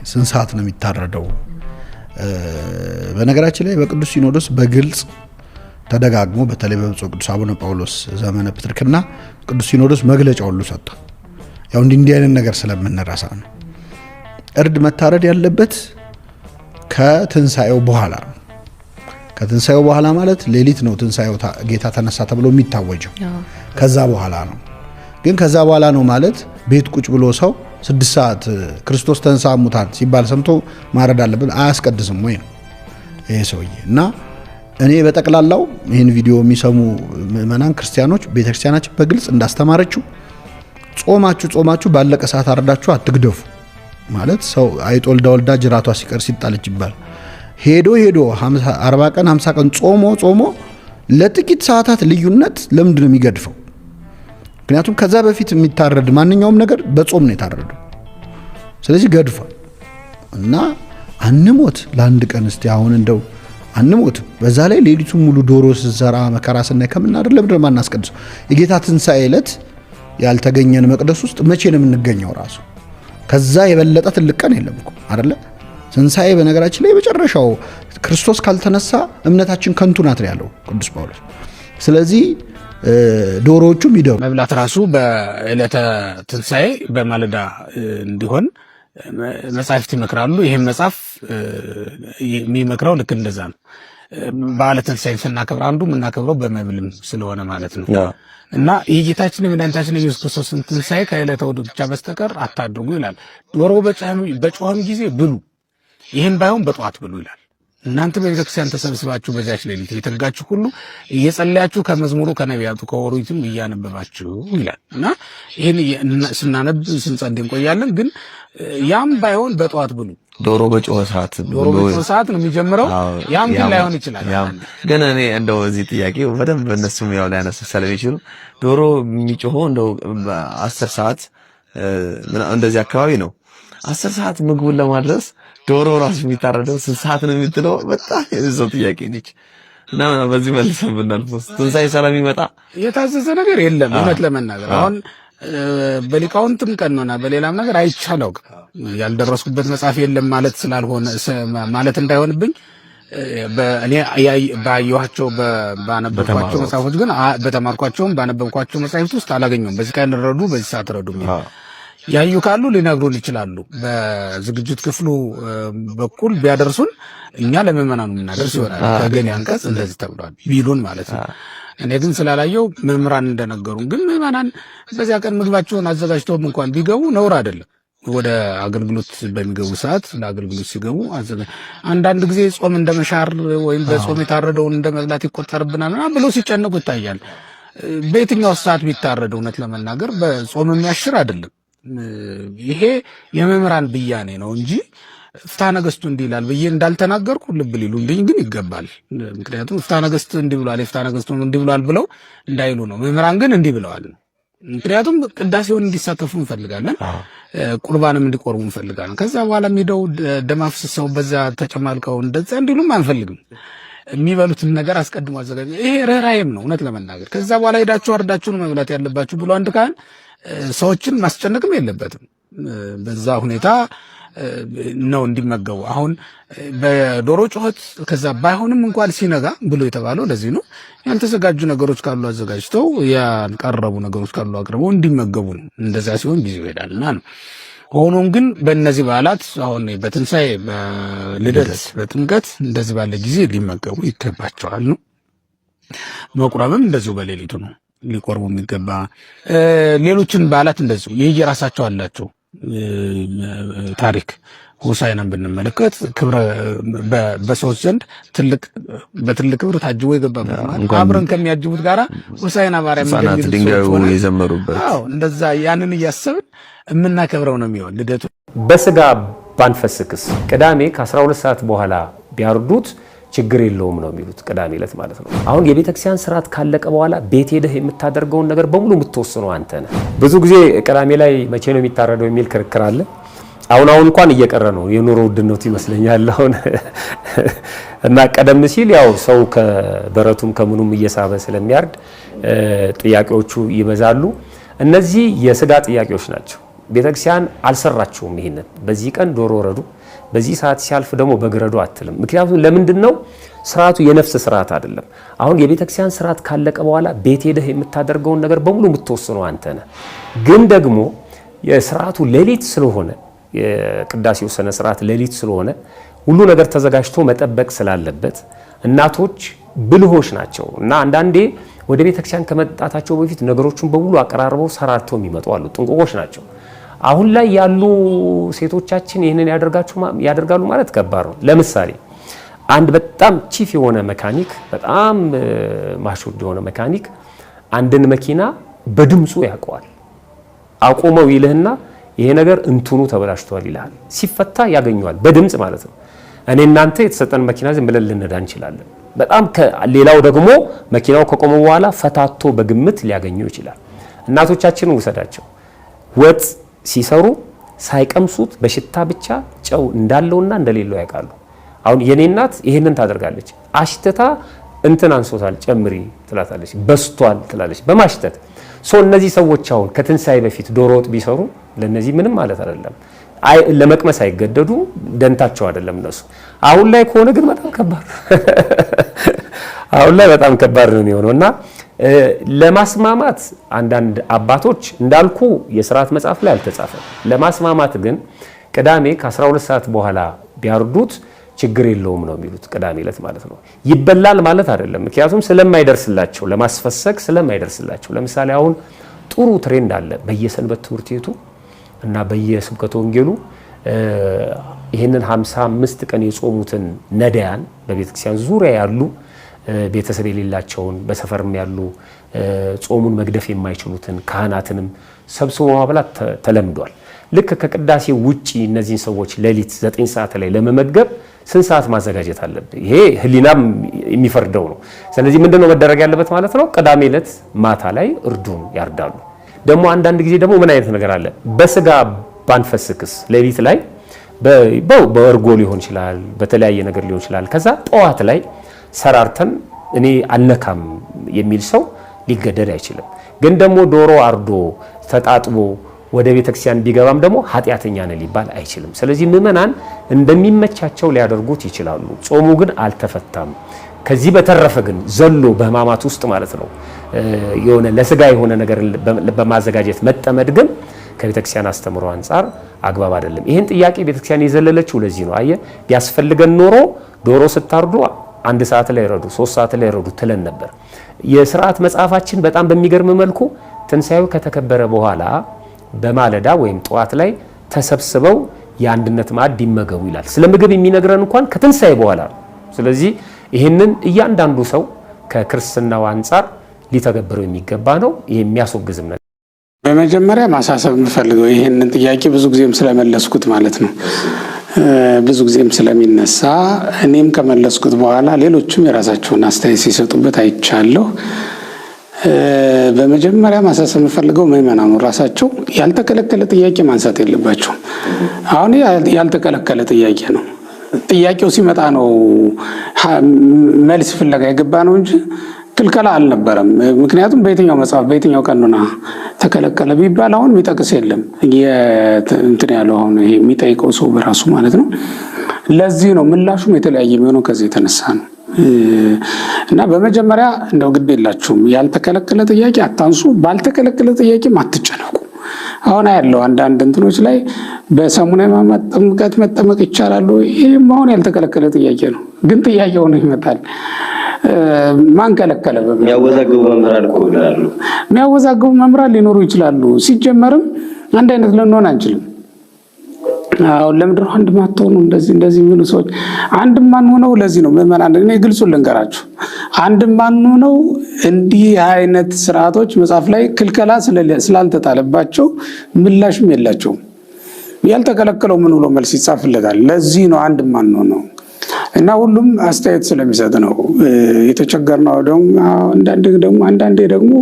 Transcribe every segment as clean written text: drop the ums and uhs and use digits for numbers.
ስንት ሰዓት ነው የሚታረደው? በነገራችን ላይ በቅዱስ ሲኖዶስ በግልጽ ተደጋግሞ በተለይ በብፁዕ ቅዱስ አቡነ ጳውሎስ ዘመነ ፕትርክና ቅዱስ ሲኖዶስ መግለጫ ሁሉ ሰጥቷል። ያው እንዲህ አይነት ነገር ስለምንረሳ ነው። እርድ መታረድ ያለበት ከትንሣኤው በኋላ ነው። ከትንሣኤው በኋላ ማለት ሌሊት ነው ትንሣኤው ጌታ ተነሳ ተብሎ የሚታወጀው ከዛ በኋላ ነው። ግን ከዛ በኋላ ነው ማለት ቤት ቁጭ ብሎ ሰው 6 ሰዓት ክርስቶስ ተንሥአ እሙታን ሲባል ሰምቶ ማረድ አለብን አያስቀድስም ወይ ነው ይሄ ሰውዬ። እና እኔ በጠቅላላው ይህን ቪዲዮ የሚሰሙ ምእመናን ክርስቲያኖች፣ ቤተክርስቲያናችን በግልጽ እንዳስተማረችው ጾማችሁ ጾማችሁ ባለቀ ሰዓት አርዳችሁ አትግደፉ። ማለት ሰው አይጥ ወልዳ ወልዳ ጅራቷ ሲቀር ሲጣለች ይባላል። ሄዶ ሄዶ 40 ቀን 50 ቀን ጾሞ ጾሞ ለጥቂት ሰዓታት ልዩነት ለምንድን ነው የሚገድፈው? ምክንያቱም ከዛ በፊት የሚታረድ ማንኛውም ነገር በጾም ነው የታረደው። ስለዚህ ገድፏል። እና አንሞት ለአንድ ቀን እስቲ አሁን እንደው አንሞት። በዛ ላይ ሌሊቱን ሙሉ ዶሮ ስንሰራ መከራ ስናይ ከምናደር ለምንድን ነው የማናስቀድሰው? የጌታ ትንሣኤ ዕለት ያልተገኘን መቅደስ ውስጥ መቼ ነው የምንገኘው? ራሱ ከዛ የበለጠ ትልቅ ቀን የለም እኮ አይደለ? ትንሣኤ በነገራችን ላይ የመጨረሻው፣ ክርስቶስ ካልተነሳ እምነታችን ከንቱ ናት ነው ያለው ቅዱስ ጳውሎስ። ስለዚህ ዶሮዎቹም ይደሩ። መብላት ራሱ በዕለተ ትንሣኤ በማለዳ እንዲሆን መጻሕፍት ይመክራሉ። ይህም መጽሐፍ የሚመክረው ልክ እንደዛ ነው። በዓለ ትንሣኤን ስናከብር አንዱ የምናከብረው በመብልም ስለሆነ ማለት ነው። እና የጌታችን የመድኃኒታችን የኢየሱስ ክርስቶስን ትንሣኤ ከዕለተ እሑድ ብቻ በስተቀር አታድርጉ ይላል። ዶሮ በጮኸም ጊዜ ብሉ፣ ይህም ባይሆን በጠዋት ብሉ ይላል። እናንተ በቤተክርስቲያን ተሰብስባችሁ በዚያች ሌሊት የተጋችሁ ሁሉ እየጸለያችሁ ከመዝሙሩ ከነቢያቱ ከኦሪቱም እያነበባችሁ ይላል። እና ይህን ስናነብ ስንጸልይ እንቆያለን። ግን ያም ባይሆን በጠዋት ብሉ። ዶሮ በጮኸ ሰዓት። ዶሮ በጮኸ ሰዓት ነው የሚጀምረው። ያም ግን ላይሆን ይችላል። ግን እኔ እንደው እዚህ ጥያቄ በደንብ እነሱም ያው ሊያነሱ ስለሚችሉ ዶሮ የሚጮኸው እንደው 10 ሰዓት እንደዚህ አካባቢ ነው። 10 ሰዓት ምግቡን ለማድረስ ዶሮ ራሱ የሚታረደው ስንት ሰዓት ነው የምትለው በጣም የሰው ጥያቄ ነች። እና በዚህ መልሰን ብናልፈው ትንሣኤ ሰላም ይመጣ የታዘዘ ነገር የለም። እውነት ለመናገር አሁን በሊቃውንትም ቀኖና በሌላም ነገር አይቻለው ያልደረስኩበት መጽሐፍ የለም ማለት ስላልሆነ ማለት እንዳይሆንብኝ እኔ ባየኋቸው ባነበብኳቸው መጽሐፎች ግን በተማርኳቸውም ባነበብኳቸው መጽሐፍት ውስጥ አላገኘሁም። በዚህ ቀን ረዱ፣ በዚህ ሰዓት ረዱ ያዩ ካሉ ሊነግሩን ይችላሉ። በዝግጅት ክፍሉ በኩል ቢያደርሱን እኛ ለምዕመናኑ የምናደርስ ይሆናል። ከገሌ አንቀጽ እንደዚህ ተብሏል ቢሉን ማለት ነው። እኔ ግን ስላላየው መምህራን እንደነገሩን ግን ምዕመናን በዚያ ቀን ምግባቸውን አዘጋጅተውም እንኳን ቢገቡ ነውር አይደለም። ወደ አገልግሎት በሚገቡ ሰዓት ለአገልግሎት ሲገቡ አንዳንድ ጊዜ ጾም እንደመሻር ወይም በጾም የታረደውን እንደመብላት ይቆጠርብናል ምናምን ብለው ሲጨነቁ ይታያል። በየትኛው ሰዓት ቢታረድ እውነት ለመናገር በጾም የሚያሽር አይደለም። ይሄ የመምህራን ብያኔ ነው እንጂ ፍትሐ ነገሥቱ እንዲህ ይላል ብዬ እንዳልተናገርኩ ልብ ሊሉልኝ ግን ይገባል። ምክንያቱም ፍትሐ ነገሥት እንዲህ ብሏል፣ የፍትሐ ነገሥቱ እንዲህ ብሏል ብለው እንዳይሉ ነው። መምህራን ግን እንዲህ ብለዋል። ምክንያቱም ቅዳሴውን እንዲሳተፉ እንፈልጋለን፣ ቁርባንም እንዲቆርቡ እንፈልጋለን። ከዛ በኋላ ሄደው ደም አፍስሰው በዛ ተጨማልቀው እንደዛ እንዲሉም አንፈልግም። የሚበሉትን ነገር አስቀድሞ አዘጋጅ። ይሄ ርኅራኄም ነው እውነት ለመናገር። ከዛ በኋላ ሄዳችሁ አርዳችሁን መብላት ያለባችሁ ብሎ አንድ ካህን ሰዎችን ማስጨነቅም የለበትም። በዛ ሁኔታ ነው እንዲመገቡ። አሁን በዶሮ ጩኸት ከዛ ባይሆንም እንኳን ሲነጋ ብሎ የተባለው ለዚህ ነው። ያልተዘጋጁ ነገሮች ካሉ አዘጋጅተው ያልቀረቡ ነገሮች ካሉ አቅርበው እንዲመገቡ ነው። እንደዛ ሲሆን ጊዜው ይሄዳልና ነው። ሆኖም ግን በእነዚህ በዓላት አሁን በትንሣኤ፣ በልደት፣ በጥምቀት እንደዚህ ባለ ጊዜ ሊመገቡ ይገባቸዋል ነው። መቁረብም እንደዚሁ በሌሊቱ ነው ሊቆርቡ የሚገባ። ሌሎችን በዓላት እንደዚሁ የየራሳቸው አላቸው ታሪክ። ሆሳዕናን ብንመለከት ክብረ በሰዎች ዘንድ ትልቅ በትልቅ ክብር ታጅቦ የገባበት አብረን ከሚያጅቡት ጋራ ሆሳዕና ማርያም ሕፃናት ድንጋዩ የዘመሩበት። አዎ፣ እንደዛ ያንን እያሰብን የምናከብረው ነው የሚሆን ልደቱ። በስጋ ባንፈስክስ ቅዳሜ ከ12 ሰዓት በኋላ ቢያርዱት ችግር የለውም ነው የሚሉት። ቅዳሜ ዕለት ማለት ነው። አሁን የቤተክርስቲያን ስርዓት ካለቀ በኋላ ቤት ሄደህ የምታደርገውን ነገር በሙሉ የምትወስነው አንተ ነህ። ብዙ ጊዜ ቅዳሜ ላይ መቼ ነው የሚታረደው የሚል ክርክር አለ። አሁን አሁን እንኳን እየቀረ ነው፣ የኑሮ ውድነቱ ይመስለኛል አሁን እና ቀደም ሲል ያው ሰው ከበረቱም ከምኑም እየሳበ ስለሚያርድ ጥያቄዎቹ ይበዛሉ። እነዚህ የስጋ ጥያቄዎች ናቸው። ቤተክርስቲያን አልሰራችውም። ይሄንን በዚህ ቀን ዶሮ ረዱ፣ በዚህ ሰዓት ሲያልፍ ደግሞ በግ ረዱ አትልም። ምክንያቱም ለምንድን ነው ስርዓቱ የነፍስ ስርዓት አይደለም። አሁን የቤተክርስቲያን ስርዓት ካለቀ በኋላ ቤት ሄደህ የምታደርገውን ነገር በሙሉ የምትወስነው አንተ ነህ። ግን ደግሞ የስርዓቱ ሌሊት ስለሆነ የቅዳሴው ስነ ስርዓት ሌሊት ስለሆነ ሁሉ ነገር ተዘጋጅቶ መጠበቅ ስላለበት እናቶች ብልሆች ናቸው እና አንዳንዴ ወደ ቤተክርስቲያን ከመጣታቸው በፊት ነገሮችን በሙሉ አቀራርበው ሰራርተው የሚመጡ አሉ። ጥንቁቆች ናቸው። አሁን ላይ ያሉ ሴቶቻችን ይህንን ያደርጋሉ ማለት ከባድ ነው። ለምሳሌ አንድ በጣም chief የሆነ መካኒክ፣ በጣም matured የሆነ መካኒክ አንድን መኪና በድምፁ ያውቀዋል። አቁመው ይልህና ይሄ ነገር እንትኑ ተበላሽቷል ይልሃል። ሲፈታ ያገኘዋል በድምፅ ማለት ነው። እኔ እናንተ የተሰጠን መኪና ዝም ብለን ልንነዳ እንችላለን። በጣም ሌላው ደግሞ መኪናው ከቆመ በኋላ ፈታቶ በግምት ሊያገኘው ይችላል። እናቶቻችንን ውሰዳቸው። ወጥ ሲሰሩ ሳይቀምሱት በሽታ ብቻ ጨው እንዳለውና እንደሌለው ያውቃሉ። አሁን የኔ እናት ይሄንን ታደርጋለች። አሽትታ እንትን አንሶታል ጨምሪ ትላታለች፣ በስቷል ትላለች በማሽተት so እነዚህ ሰዎች አሁን ከትንሳኤ በፊት ዶሮ ወጥ ቢሰሩ ለነዚህ ምንም ማለት አይደለም። ለመቅመስ አይገደዱ፣ ደንታቸው አይደለም እነሱ። አሁን ላይ ከሆነ ግን በጣም ከባድ አሁን ላይ በጣም ከባድ ነው የሚሆነው እና ለማስማማት አንዳንድ አባቶች እንዳልኩ የስርዓት መጽሐፍ ላይ አልተጻፈም። ለማስማማት ግን ቅዳሜ ከ12 ሰዓት በኋላ ቢያርዱት ችግር የለውም ነው የሚሉት። ቅዳሜ ዕለት ማለት ነው። ይበላል ማለት አይደለም። ምክንያቱም ስለማይደርስላቸው ለማስፈሰክ ስለማይደርስላቸው። ለምሳሌ አሁን ጥሩ trend አለ በየሰንበት ትምህርት ቤቱ እና በየስብከተ ወንጌሉ ይህንን 55 ቀን የጾሙትን ነዳያን በቤተክርስቲያን ዙሪያ ያሉ ቤተሰብ የሌላቸውን በሰፈርም ያሉ ጾሙን መግደፍ የማይችሉትን ካህናትንም ሰብስቦ ማብላት ተለምዷል። ልክ ከቅዳሴ ውጪ እነዚህን ሰዎች ሌሊት 9 ሰዓት ላይ ለመመገብ ስንት ሰዓት ማዘጋጀት አለብህ? ይሄ ሕሊናም የሚፈርደው ነው። ስለዚህ ምንድነው መደረግ ያለበት ማለት ነው? ቅዳሜ ዕለት ማታ ላይ እርዱን ያርዳሉ። ደግሞ አንዳንድ ጊዜ ደግሞ ምን አይነት ነገር አለ? በስጋ ባንፈስክስ ሌሊት ላይ በእርጎ ሊሆን ይችላል፣ በተለያየ ነገር ሊሆን ይችላል። ከዛ ጠዋት ላይ ሰራርተን እኔ አልነካም የሚል ሰው ሊገደድ አይችልም። ግን ደግሞ ዶሮ አርዶ ተጣጥቦ ወደ ቤተክርስቲያን ቢገባም ደግሞ ኃጢአተኛ ነህ ሊባል አይችልም። ስለዚህ ምዕመናን እንደሚመቻቸው ሊያደርጉት ይችላሉ። ጾሙ ግን አልተፈታም። ከዚህ በተረፈ ግን ዘሎ በሕማማት ውስጥ ማለት ነው የሆነ ለስጋ የሆነ ነገር በማዘጋጀት መጠመድ ግን ከቤተክርስቲያን አስተምሮ አንጻር አግባብ አይደለም። ይህን ጥያቄ ቤተክርስቲያን የዘለለችው ለዚህ ነው። አየህ ቢያስፈልገን ኖሮ ዶሮ ስታርዱ 1 ሰዓት ላይ ረዱ፣ 3 ሰዓት ላይ ረዱ ትለን ነበር። የስርዓት መጽሐፋችን በጣም በሚገርም መልኩ ትንሳኤው ከተከበረ በኋላ በማለዳ ወይም ጠዋት ላይ ተሰብስበው የአንድነት ማዕድ ይመገቡ ይላል። ስለ ምግብ የሚነግረን እንኳን ከትንሳኤ በኋላ ነው። ስለዚህ ይህንን እያንዳንዱ ሰው ከክርስትናው አንጻር ሊተገብረው የሚገባ ነው። ይሄ የሚያስወግዝም ነገር በመጀመሪያ ማሳሰብ የምፈልገው ይህንን ጥያቄ ብዙ ጊዜም ስለመለስኩት ማለት ነው፣ ብዙ ጊዜም ስለሚነሳ እኔም ከመለስኩት በኋላ ሌሎችም የራሳቸውን አስተያየት ሲሰጡበት አይቻለሁ። በመጀመሪያ ማሳሰብ የምፈልገው ምዕመናኑ ራሳቸው ያልተከለከለ ጥያቄ ማንሳት የለባቸውም። አሁን ያልተከለከለ ጥያቄ ነው። ጥያቄው ሲመጣ ነው መልስ ፍለጋ የገባ ነው እንጂ ክልከላ አልነበረም። ምክንያቱም በየትኛው መጽሐፍ በየትኛው ቀኖና ተከለከለ ቢባል አሁን የሚጠቅስ የለም። እንትን ያለው አሁን ይሄ የሚጠይቀው ሰው በራሱ ማለት ነው። ለዚህ ነው ምላሹም የተለያየ የሚሆነው ከዚህ የተነሳ ነው። እና በመጀመሪያ እንደው ግድ የላችሁም ያልተከለከለ ጥያቄ አታንሱ፣ ባልተከለከለ ጥያቄም አትጨነቁ። አሁን ያለው አንዳንድ እንትኖች ላይ በሰሙነ ሕማማት ጥምቀት መጠመቅ ይቻላል። ይህም አሁን ያልተከለከለ ጥያቄ ነው፣ ግን ጥያቄ ሆኖ ይመጣል። ማን ከለከለ? የሚያወዛግቡ መምህራን እኮ ይላሉ። የሚያወዛግቡ መምህራን ሊኖሩ ይችላሉ። ሲጀመርም አንድ አይነት ልንሆን አንችልም። አሁን ለምንድን ነው አንድ ማትሆኑ እንደዚህ እንደዚህ የሚሉ ሰዎች አንድ ማንሆነው ለዚህ ነው። ምዕመናን እኔ ግልጹን ልንገራችሁ፣ አንድ ማንሆነው እንዲህ አይነት ስርዓቶች መጽሐፍ ላይ ክልከላ ስላልተጣለባቸው ምላሽም የላቸውም። ያልተከለከለው ምን ብሎ መልስ ይጻፍለታል? ለዚህ ነው አንድ ማንሆነው እና ሁሉም አስተያየት ስለሚሰጥ ነው የተቸገርነው። ደግሞ አንዳንዴ ደግሞ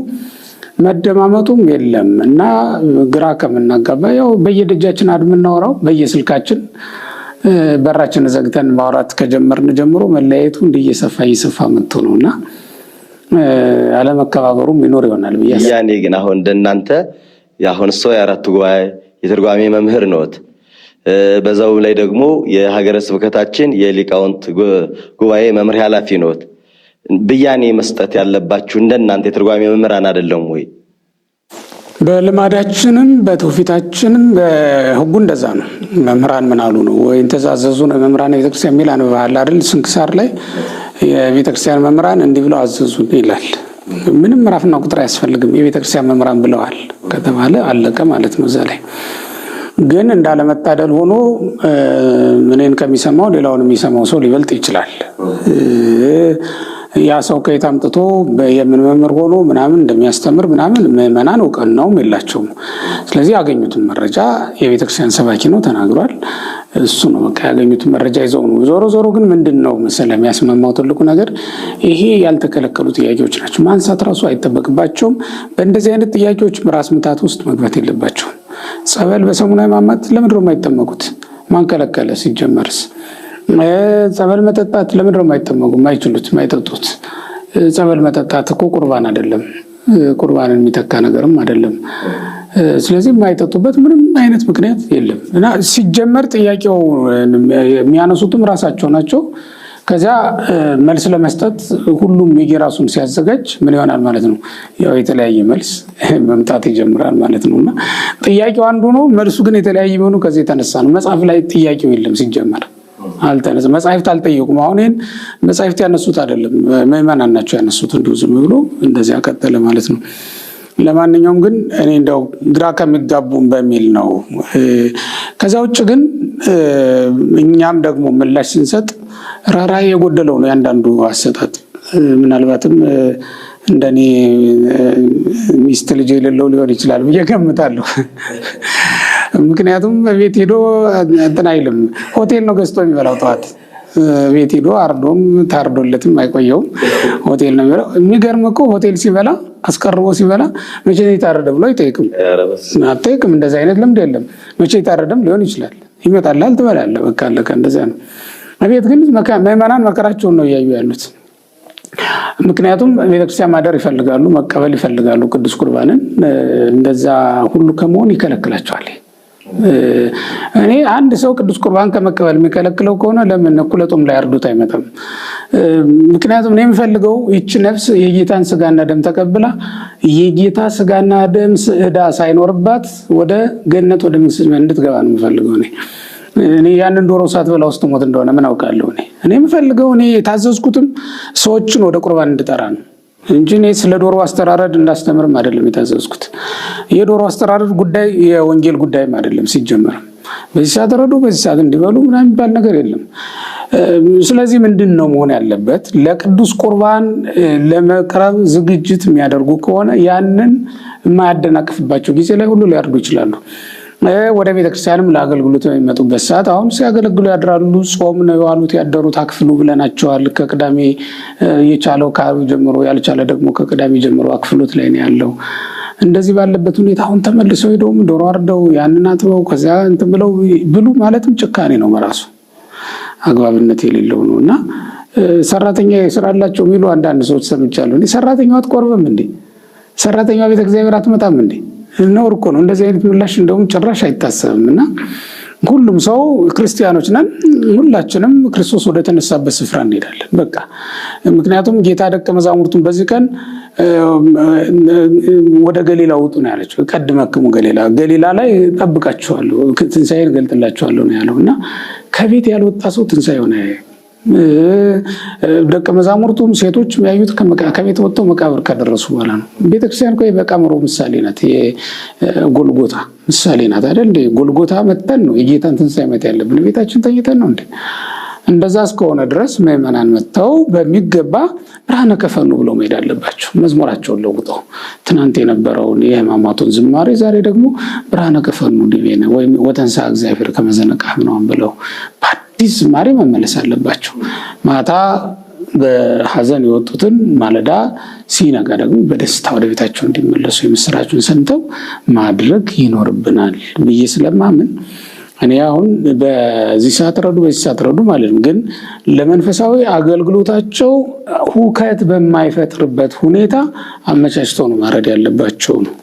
መደማመጡም የለም እና ግራ ከምናጋባ ያው በየደጃችን አድምናወራው በየስልካችን በራችን ዘግተን ማውራት ከጀመርን ጀምሮ መለያየቱ እንዲህ እየሰፋ እየሰፋ መጥቶ ነው እና አለመከባበሩም ይኖር ይሆናል ብዬ ያኔ ግን አሁን እንደናንተ አሁን እሶ የአራቱ ጉባኤ የትርጓሜ መምህር ነዎት። በዛው ላይ ደግሞ የሀገረ ስብከታችን የሊቃውንት ጉባኤ መምሪያ ኃላፊ ነዎት። ብያኔ መስጠት ያለባችሁ እንደናንተ የትርጓሜ መምህራን አይደለም ወይ? በልማዳችንም በትውፊታችንም በሕጉ እንደዛ ነው። መምህራን ምን አሉ ነው ወይ ተዛዘዙ ነው መምህራን የቤተክርስቲያን የሚል አንብበሃል አይደል? ስንክሳር ላይ የቤተክርስቲያን መምህራን እንዲህ ብለው አዘዙ ይላል። ምንም ምዕራፍና ቁጥር አያስፈልግም። የቤተክርስቲያን መምህራን ብለዋል ከተባለ አለቀ ማለት ነው። እዛ ላይ ግን እንዳለመታደል ሆኖ እኔን ከሚሰማው ሌላውን የሚሰማው ሰው ሊበልጥ ይችላል። ያ ሰው ከየት አምጥቶ የምን መምህር ሆኖ ምናምን እንደሚያስተምር ምናምን ምዕመናን እውቅናውም የላቸውም። ስለዚህ ያገኙትን መረጃ የቤተክርስቲያን ሰባኪ ነው ተናግሯል። እሱ ነው በቃ ያገኙትን መረጃ ይዘው ነው። ዞሮ ዞሮ ግን ምንድን ነው መሰለህ የሚያስማማው ትልቁ ነገር ይሄ ያልተከለከሉ ጥያቄዎች ናቸው። ማንሳት ራሱ አይጠበቅባቸውም። በእንደዚህ አይነት ጥያቄዎች ራስ ምታት ውስጥ መግባት የለባቸውም። ጸበል በሰሙነ ሕማማት ለምንድን ነው የማይጠመቁት? ማን ከለከለ? ሲጀመርስ ጸበል መጠጣት ለምንድን ነው የማይጠመቁ የማይችሉት የማይጠጡት? ጸበል መጠጣት እኮ ቁርባን አይደለም፣ ቁርባንን የሚተካ ነገርም አይደለም። ስለዚህ የማይጠጡበት ምንም አይነት ምክንያት የለም እና ሲጀመር ጥያቄው የሚያነሱትም ራሳቸው ናቸው። ከዚያ መልስ ለመስጠት ሁሉም የየራሱን ሲያዘጋጅ ምን ይሆናል ማለት ነው? ያው የተለያየ መልስ መምጣት ይጀምራል ማለት ነው። እና ጥያቄው አንዱ ነው፣ መልሱ ግን የተለያየ መሆኑ ከዚህ የተነሳ ነው። መጽሐፍ ላይ ጥያቄው የለም ሲጀመር አልተነሳ መጻሕፍት አልጠየቁም። አሁን ይህን መጻሕፍት ያነሱት አይደለም ምዕመናን ናቸው ያነሱት። እንዲሁ ዝም ብሎ እንደዚያ ቀጠለ ማለት ነው። ለማንኛውም ግን እኔ እንደው ግራ ከሚጋቡም በሚል ነው። ከዛ ውጭ ግን እኛም ደግሞ ምላሽ ስንሰጥ ራራይ የጎደለው ነው ያንዳንዱ አሰጣጥ። ምናልባትም እንደኔ ሚስት ልጅ የሌለው ሊሆን ይችላል ብዬ ገምታለሁ። ምክንያቱም ቤት ሄዶ እንትን አይልም። ሆቴል ነው ገዝቶ የሚበላው ጠዋት ቤት ሄዶ አርዶም ታርዶለትም አይቆየውም። ሆቴል ነው የሚበላው። የሚገርም እኮ ሆቴል ሲበላ አስቀርቦ ሲበላ መቼ የታረደ ብሎ አይጠይቅም። አትጠይቅም። እንደዚህ አይነት ልምድ የለም። መቼ የታረደም ሊሆን ይችላል። ይመጣልሃል፣ ትበላለህ። በቃ አለቀ። እንደዚያ ነው። ቤት ግን ምዕመናን መከራቸውን ነው እያዩ ያሉት። ምክንያቱም ቤተክርስቲያን ማደር ይፈልጋሉ፣ መቀበል ይፈልጋሉ ቅዱስ ቁርባንን። እንደዛ ሁሉ ከመሆን ይከለክላቸዋል። እኔ አንድ ሰው ቅዱስ ቁርባን ከመቀበል የሚከለክለው ከሆነ ለምን እኩለ ጾም ላይ አርዶት አይመጣም? ምክንያቱም እኔ የምፈልገው ይቺ ነፍስ የጌታን ስጋና ደም ተቀብላ የጌታ ስጋና ደም ዕዳ ሳይኖርባት ወደ ገነት ወደ መንግሥተ ሰማያት እንድትገባ ነው የምፈልገው። እኔ ያንን ዶሮ ሳትበላ ውስጥ ሞት እንደሆነ ምን አውቃለሁ? እኔ የምፈልገው እኔ የታዘዝኩትም ሰዎችን ወደ ቁርባን እንድጠራ ነው እንጂ እኔ ስለ ዶሮ አስተራረድ እንዳስተምርም አይደለም የታዘዝኩት። የዶሮ አስተራረድ ጉዳይ የወንጌል ጉዳይም አይደለም ሲጀመር። በዚህ ሰዓት ረዱ፣ በዚህ ሰዓት እንዲበሉ ምናምን የሚባል ነገር የለም። ስለዚህ ምንድን ነው መሆን ያለበት? ለቅዱስ ቁርባን ለመቅረብ ዝግጅት የሚያደርጉ ከሆነ ያንን የማያደናቅፍባቸው ጊዜ ላይ ሁሉ ሊያርዱ ይችላሉ። ወደ ቤተክርስቲያንም ለአገልግሎት በሚመጡበት ሰዓት አሁን ሲያገለግሉ ያድራሉ። ጾም ነው የዋሉት ያደሩት፣ አክፍሉ ብለናቸዋል። ከቅዳሜ የቻለው ከዓርብ ጀምሮ፣ ያልቻለ ደግሞ ከቅዳሜ ጀምሮ አክፍሎት ላይ ነው ያለው። እንደዚህ ባለበት ሁኔታ አሁን ተመልሰው ሄደውም ዶሮ አርደው ያንን አጥበው ከዚያ እንትን ብለው ብሉ ማለትም ጭካኔ ነው በራሱ አግባብነት የሌለው ነው። እና ሰራተኛ ስራላቸው የሚሉ አንዳንድ ሰዎች ሰምቻለሁ። ሰራተኛዋ አትቆርብም እንዴ? ሰራተኛዋ ቤተ እግዚአብሔር አትመጣም እንዴ? ነውር እኮ ነው። እንደዚህ አይነት ምላሽ እንደውም ጭራሽ አይታሰብም። እና ሁሉም ሰው ክርስቲያኖች ነን። ሁላችንም ክርስቶስ ወደ ተነሳበት ስፍራ እንሄዳለን። በቃ ምክንያቱም ጌታ ደቀ መዛሙርቱን በዚህ ቀን ወደ ገሊላ ውጡ ነው ያለችው። ቀድመክሙ ገሊላ፣ ገሊላ ላይ ጠብቃችኋለሁ፣ ትንሣኤን እገልጥላችኋለሁ ነው ያለው። እና ከቤት ያልወጣ ሰው ትንሣኤውን አያይም። ደቀ መዛሙርቱም ሴቶች ያዩት ከቤት ወጥተው መቃብር ከደረሱ በኋላ ነው። ቤተክርስቲያን እኮ የመቃብሩ ምሳሌ ናት፣ የጎልጎታ ምሳሌ ናት አይደል እንዴ? ጎልጎታ መተን ነው የጌታን ትንሣኤ ማየት ያለብን። ቤታችን ተኝተን ነው እንዴ? እንደዛ እስከሆነ ድረስ ምዕመናን መጥተው በሚገባ ብርሃነ ከፈኑ ብለው መሄድ አለባቸው። መዝሙራቸውን ለውጠው ትናንት የነበረውን የሕማማቱን ዝማሬ ዛሬ ደግሞ ብርሃነ ከፈኑ ዲቤነ ወይም ወተንሥአ እግዚአብሔር ከመ ዘነቅሐ ምናምን ብለው በአዲስ ዝማሬ መመለስ አለባቸው። ማታ በሐዘን የወጡትን ማለዳ ሲነጋ ደግሞ በደስታ ወደ ቤታቸው እንዲመለሱ የምስራቹን ሰምተው ማድረግ ይኖርብናል ብዬ ስለማምን እኔ አሁን በዚህ ሰዓት ረዱ በዚህ ሰዓት ረዱ ማለት ነው። ግን ለመንፈሳዊ አገልግሎታቸው ሁከት በማይፈጥርበት ሁኔታ አመቻችተው ነው ማረድ ያለባቸው ነው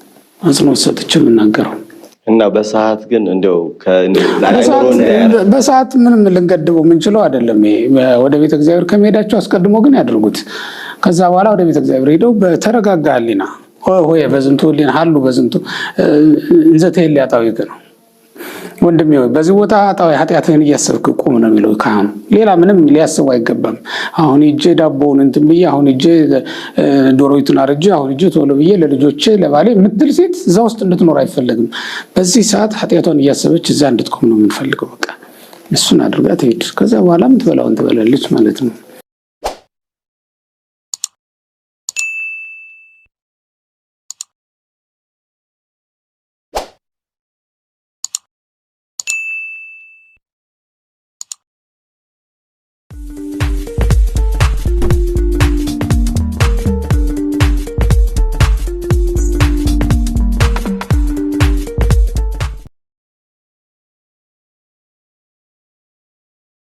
አጽንኦት ሰጥቼ የምናገረው። እና በሰዓት ግን እንደው በሰዓት ምንም ልንገድበው የምንችለው አይደለም። ወደ ቤተ እግዚአብሔር ከመሄዳቸው አስቀድሞ ግን ያድርጉት። ከዛ በኋላ ወደ ቤተ እግዚአብሔር ሄደው በተረጋጋ ሕሊና ሆየ በዝንቱ ሕሊና ሀሉ በዝንቱ እንዘ ትሄሊ ኃጣውኢከ ነው። ወንድሜ ሆይ በዚህ ቦታ ኃጢአትህን እያሰብክ ቁም ነው የሚለው ካህኑ። ሌላ ምንም ሊያስቡ አይገባም። አሁን ሂጄ ዳቦውን እንትን ብዬ፣ አሁን ሂጄ ዶሮይቱን አርጄ፣ አሁን ሂጄ ቶሎ ብዬ ለልጆቼ ለባሌ የምትል ሴት እዛ ውስጥ እንድትኖር አይፈለግም። በዚህ ሰዓት ኃጢአቷን እያሰበች እዛ እንድትቆም ነው የምንፈልገው። በቃ እሱን አድርጋ ትሄድ። ከዛ በኋላ የምትበላውን ትበላለች ማለት ነው።